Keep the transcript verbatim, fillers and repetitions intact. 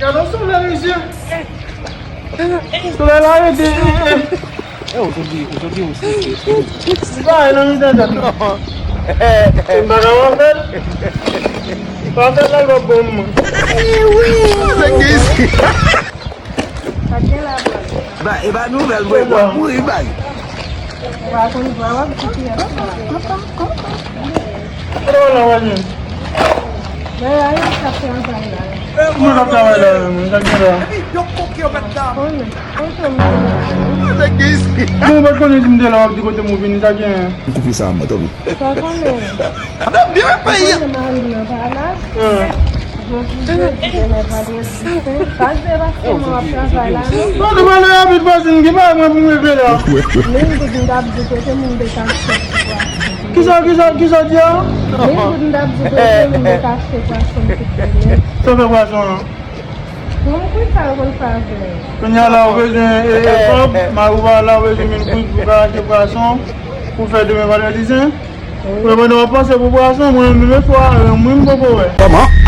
Gade yon solèy, mesye. Solèy la rete. Eh, ozodwi, ozodwi, ou se, se, se. Li pa nan mitan tèt, non. M pa ka pa fè l. Pa fè l la, l pa bon, mwen. Nèg ki isi. Ba, e ba nouvèl, mwen, mwen mouri, bay. Ou pa konn vwa w ap di ki lè. Kote w la, w al menm? Mwen la, yo t ap travay la. Mwen k ap travay la, mwen, sa gen la. Konnen, kote m te la? Nèg ki isi. Bon, ou pa t konnen si m te la, w ap di kote m ou vini, sa gen. M koupe sa, mwen, tanpri. Sa konnen. Ap byen wè peyi a. Konnen mari m nan pa la. Jodi jedi, demen vandredi, se pa se paske mwen ap travay la, non. Non, nou pale rapid, vwazin, ki bagay mwen pou m rive la? Mil goud m t ap di kote moun te ka achte ti pwason. Kisa, kisa, kisa di a? Mil goud m t ap di kote moun te ka achte pwason m te konnen. Sa fè pwason an? Bon, m kwit sa yo konn fè avè l. Kounye a la, ou bezwen, e, e, kòb, mari w pa la, ou bezwen mil goud pou ka achte pwason, pou fè demen vandredi sen. Wi. Ou pandan w ap panse pou pwason, mwen menm swa, e, mwen m poko wè. Kòman?